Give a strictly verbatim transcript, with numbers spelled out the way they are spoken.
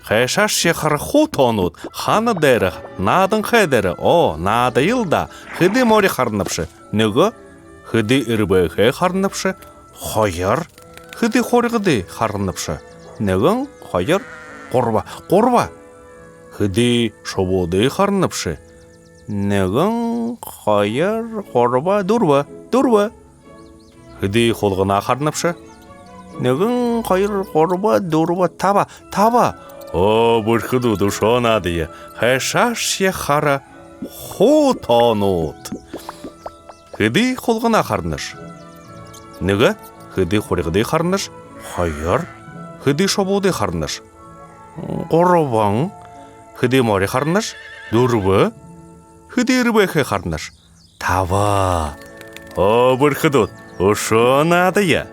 Хайшаашье хара, хуу тоонууд. Хана дээрэ? Нааданхай дээрэ. О, наадаял даа. Хэды мори харанабши? Нэгэ. Хэды эрбээхэй харанабши? Хоёр. Хэды хурьгадые харанабши? Нэгэн, хоёр, гурба. Гурба. Хэды шубуудые харанабши? Нэгэн, хоёр, гурба, дүрбэ. Дүрбэ. Хэды хулгана харанабши? Нэгэн, хоёр, гурба, дүрбэ, таба. Таба. О, бэрхэ дүү, үшөө наадая. Хайшаашье хара, хуу тоонууд. Хэды хулгана харанаш? Нэгэ. Хэды хурьгадые харанаш? Хоёр. Хэды шубуудые харанаш? Гурбан. Хэды мори харанаш? Дүрбэ. Хэды эрбээхэй харанаш? Таба. О, бэрхэ дүү, үшөө наадая.